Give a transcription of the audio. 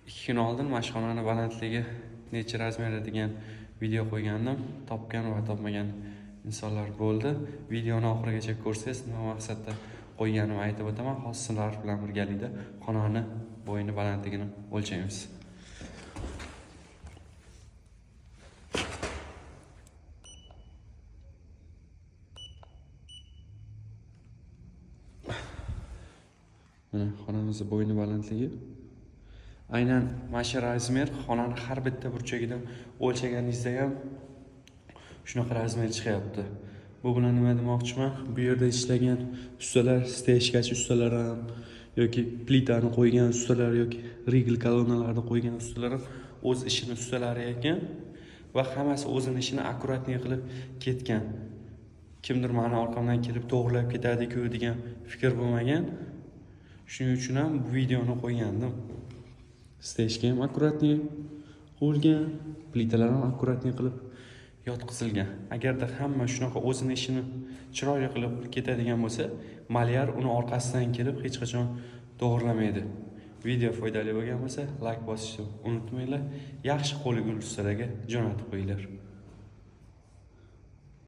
2 kun oldin mana shu xonani balandligi necha razmerda degan video qo'ygandim. Topgan va topmagan insonlar bo'ldi. Videoni oxirigacha ko'rsangiz, nima maqsadda qo'yganimni aytib o'taman. Hozir sizlar bilan birgalikda xonani bo'yini balandligini o'lchaymiz. Mana xonamizni bo'yni balandligi. Aynan mana shu razmer xonani har bitta burchagidan o'lchaganingizda ham shunaqa razmer chiqyapti. Bu bilan nima demoqchiman? Bu yerda ishlagan ustalar, stejkachi ustalar ham yoki plitani qo'ygan ustalar yoki rigel kolonnalarni qo'ygan ustalar ham o'z ishini ustalari ekan va hammasi o'zini ishini akkuratniy qilib ketgan. Kimdir mani orqamdan kelib to'g'rilab ketadi-ku degan fikr bo'lmagan. Shuning uchun ham bu videoni qo'ygandim. Stejka ham akkuratniy qo'yilgan, plitalar ham akkuratniy qilib yotqizilgan. Agarda hamma shunaqa o'zini ishini chiroyli qilib ketadigan bo'lsa, malyar uni orqasidan kelib hech qachon to'g'rilamaydi. Video foydali bo'lgan bo'lsa, like bosishni unutmanglar. Yaxshi qo'li gul ustalarga jo'natib qo'yinglar.